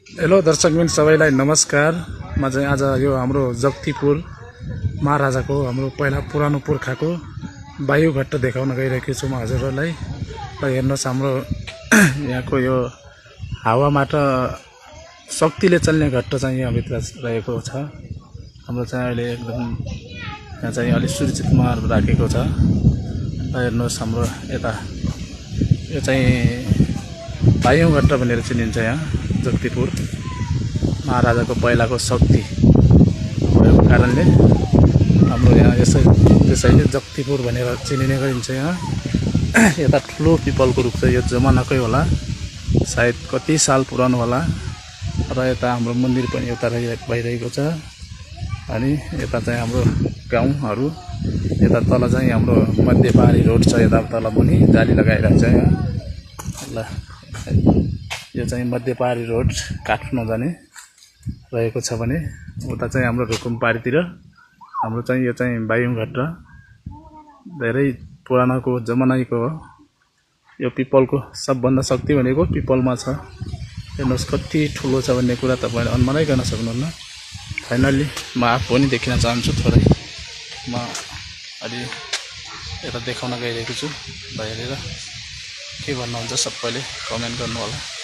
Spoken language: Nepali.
हेलो दर्शकबिन सबैलाई नमस्कार। म चाहिँ आज यो हाम्रो जगतीपुर महाराजाको हाम्रो पहिला पुरानो पुर्खाको वायुघट्ट देखाउन गइरहेको छु म हजुरहरूलाई। र हेर्नुहोस् हाम्रो यहाँको यो हावाबाट शक्तिले चल्ने घट्ट चाहिँ यहाँभित्र रहेको छ। हाम्रो चाहिँ अहिले एकदम यहाँ चाहिँ अलि सुरक्षितमा राखेको छ। र हेर्नुहोस् हाम्रो यता यो चाहिँ वायुघट्ट भनेर चिनिन्छ यहाँ जगतीपुर महाराजाको पहिलाको शक्ति भएको कारणले हाम्रो यहाँ त्यसैले जगतीपुर भनेर चिनिने गरिन्छ। यहाँ यता ठुलो पिपलको रुख छ, यो जमानाकै होला, सायद कति साल पुरानो होला। र यता हाम्रो मन्दिर पनि यता भइरहेको छ। अनि यता चाहिँ हाम्रो गाउँहरू, यता तल चाहिँ हाम्रो मध्य पहाडी रोड छ, यता तल पनि जाली लगाइरहेको छ। यहाँ ल यो चाहिँ मध्य पहाडी रोड काठमाडौँ जाने रहेको छ भने उता चाहिँ हाम्रो रुकुमपारीतिर हाम्रो चाहिँ यो चाहिँ वायुघट्ट धेरै पुरानाको जमानाको हो। यो पिपलको सबभन्दा शक्ति भनेको पिपलमा छ। हेर्नुहोस् कति ठुलो छ भन्ने कुरा तपाईँले अनुमानै गर्न सक्नुहुन्न। फाइनल्ली म आफू पनि देखिन चाहन्छु थोरै। म अलि यता देखाउन गइरहेको छु। हेरेर के भन्नुहुन्छ सबैले कमेन्ट गर्नु होला।